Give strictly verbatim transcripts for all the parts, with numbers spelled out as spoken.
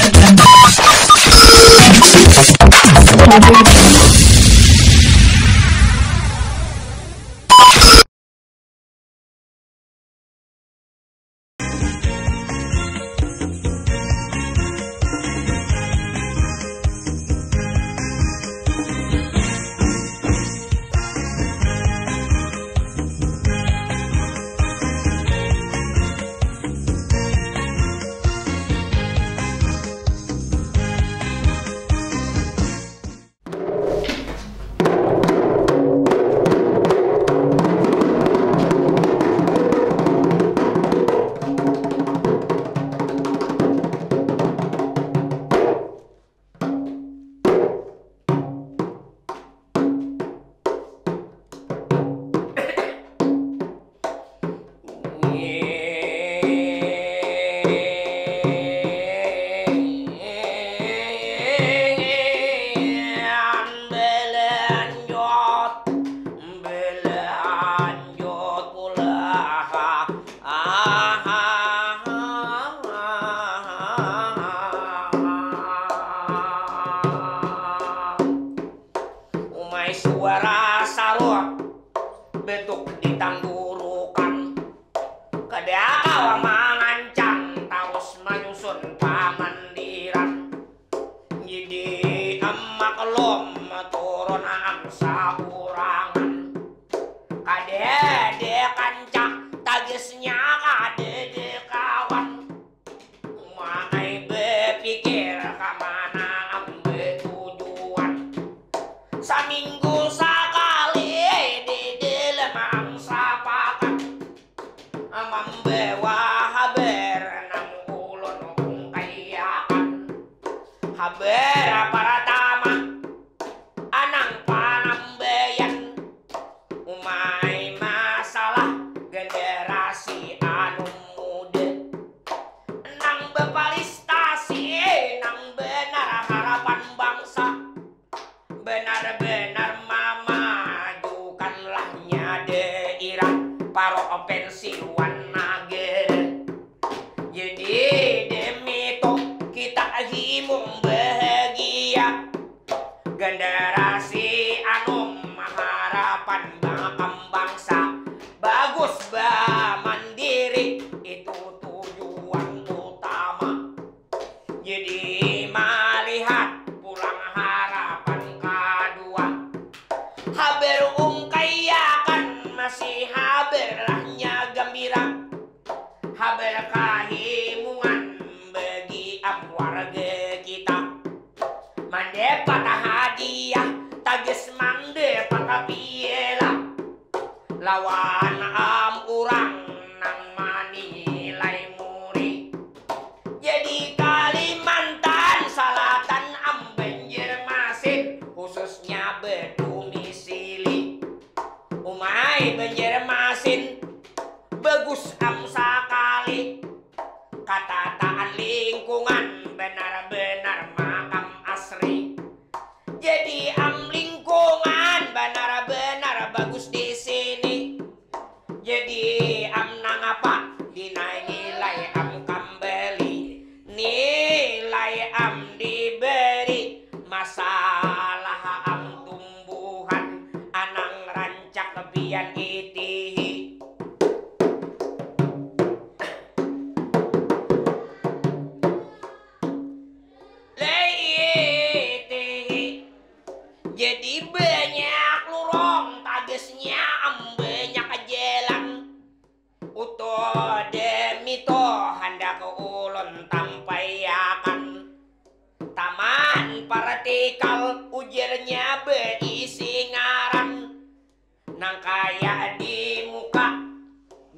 Belanjut, belanjut pulang. Umai suara sarut betuk di tanggurukan. Kada kawa mangancang tarus manyusun pamandiran. Jadi am maklum turun am saurangan. Kada ada kanca tagisnya kada ada kawan. Umai bapikir kamana am batujuan. Saminggu sakali di dalam am sapakat mambawa habar nang ulun ungkaiakan. Habar paratama anang panambayan. Umai masalah generasi anu muda nang bapalistasi nang banar harapan bangsa. Banar-banar mamajukanlah nya dairah parovinsi wan nagara. Jadi demi itu kita himung bahagia. Generasi anu maharapan bangsa bagus bamandiri itu tujuan utama. Jadi malihat pulang harapan kadua. Habar ungkaiakan masih habar lahnya gambira. Habar kahimungan bagi am warga kita. Mandapat hadiah tagis mandapat piala. Lawan am urang nang manilai muri. Jadi Kalimantan Salatan am Banjarmasin khususnya badumisili. Umai Banjarmasin bagus am sakali. Katataan lingkungan banar-banar makam asri. Jadi am lingkungan banar-banar bagus di sini. Jadi am nangapa dinilai am kambali. Nilai am diberi masalah am tumbuhan anang rancak pian itihi. Lei itihi. Jadi banyak lurong tagasnya am banyak jalan. Utuh demi tuh handak ulun tampaiakan. Taman partikal ujarnya berisi ngaran. Nang kaya di muka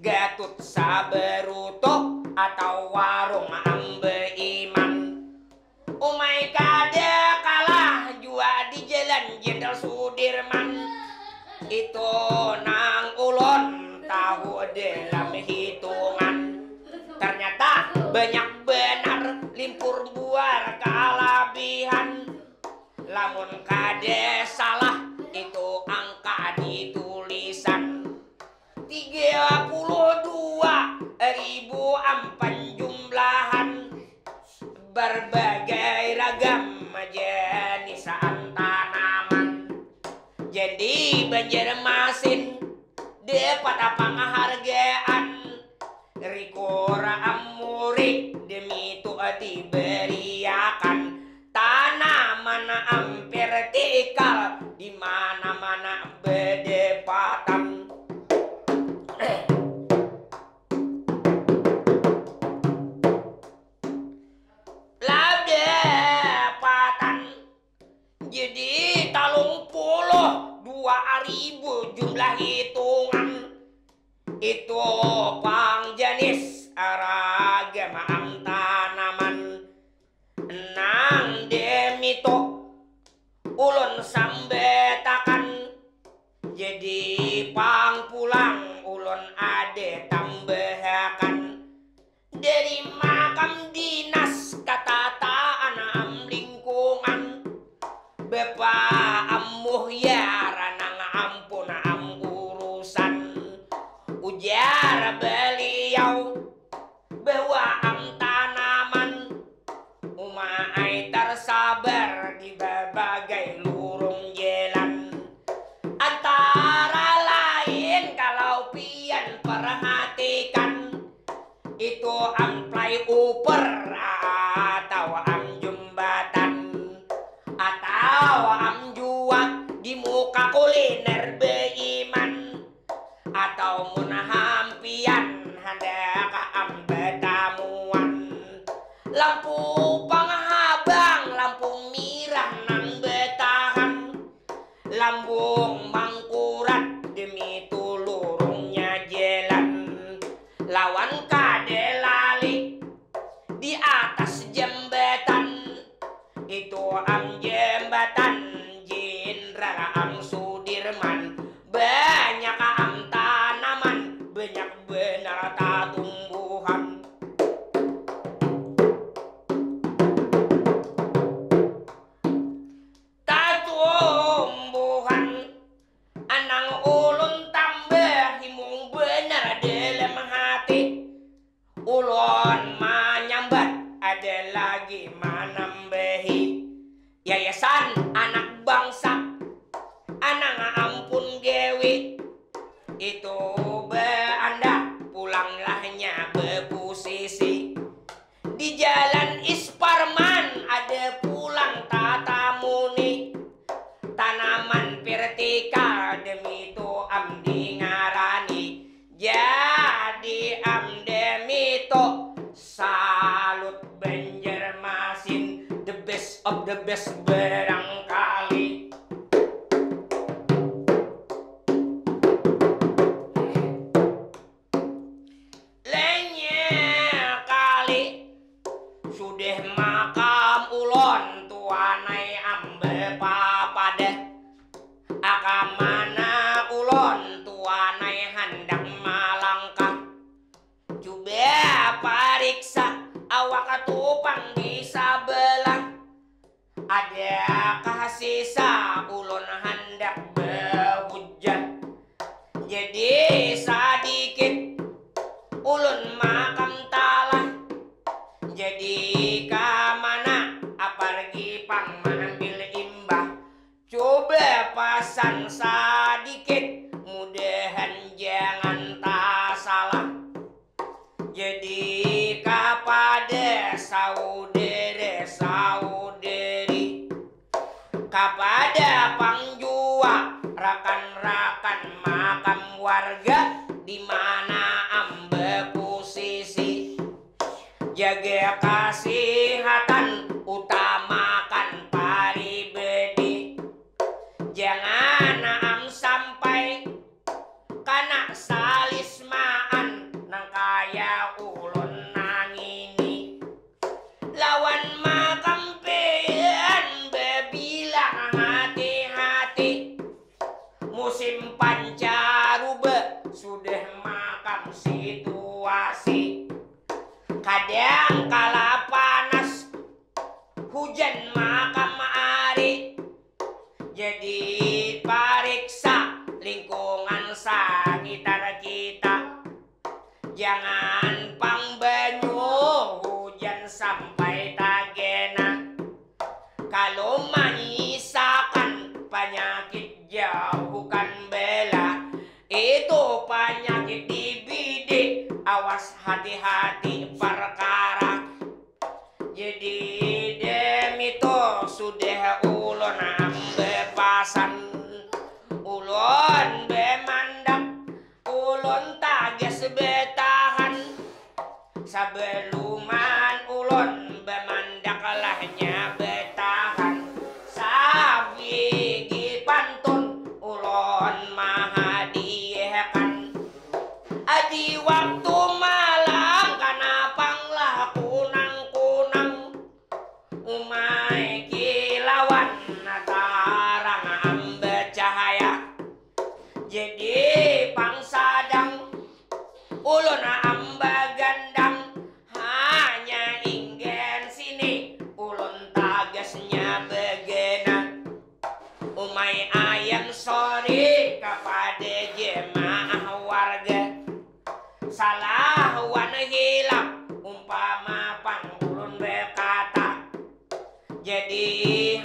Gatut Sabaruto atau warung Amba Iman. Umai kada kalah jua di Jalan Jenderal Sudirman. Itu nang ulun tahu dalam hitungan. Ternyata banyak benar limpur buar kalabihan. Lamun kada salah itu angka di tulisan tiga puluh dua ribu ampan jumlahan. Barbagai ragam jenis tanaman. Jadi Banjarmasin dapat panghargaan. Rikur amurik demi tu diberiakan tanaman am vertikal di mana-mana bedepatan. Ladapatan jadi talung puluh dua ribu jumlah hitungan. Itu pang jenis ragam am tanaman. Nang demi tu ulun sambatakan. Jadi pang pulang ulun ada tambahakan. Dari makam dinas katataan am lingkungan. Bapa am muhyar nang ampun am urusan. Ujar beliau bahwa am tanaman uma ai tersabar di berbagai lurung jalan. Antara lain kalau pian perhatikan itu am flyover atau am jembatan atau am jua di muka kuliner beiman. Atau mun hampian handak am batamuan lampu panghabang lampu mirah nang batahan lambung mangkurat demi tulurungnya jalan lawan kada lali di atas jembatan. Itu am jembatan Jenderal am Sudirman. Banyak am tanaman, banyak benar tatumbuhan. Tatumbuhan anang ulun tambah himung benar dalam hati. Ulun manyambat ada lagi manambahi Yayasan Anak Bangsa Anang Ampun Gawi itu baandak pulanglahnya bapusisi di Jalan Isparman ada pulang tatamuni tanaman vertikal demi tu am dingarani. Jadi am demi tu salut Banjarmasin the best of the best barangkali. Lenya kali sudah makam ulon tuanai am bapapadah. Akamana ulon tuanai handak malangkah. Cuba pariksa awak tupang di sabelah. Adakah sisa ulun handak bahujah? Jadi sadikit ulun makam talah. Jadi kamana apargi pang maambil imbah. Coba pasan sadikit, mudahan jangan tasalah. Jadi kapada saudara saudari, kapada pang jua rakan-rakan makam warga di mana am baposisi. Jaga kasihatan, utamakan paribadi. Jangan am sampai kana salismaan nang kaya ulun nangini. Lawan makam pian babilang hati-hati. Musim pancaruba sudah makam situasi. Kadang kala panas, hujan makam ari. Jadi pariksa lingkungan sakitar kita. Jangan pang banyu hujan sampai tagih. Jadi demi tu sudah ulun ambil pasan, ulun bemandak, ulun tagas betahan. Sabaluman ulun bamandak lahnya betahan, sabigi pantun ulun mahadiahkan. Adi waktu malam kanapang lah kunang-kunang, umai kilawan tarang amba cahaya. Jadi pang sadang ulun amba gandang, hanya inggan sini ulun tagasnya begena. Umai ayam sorry kapada jemaah warga, salah wan hilap umpama pang ulun berkata. Jadi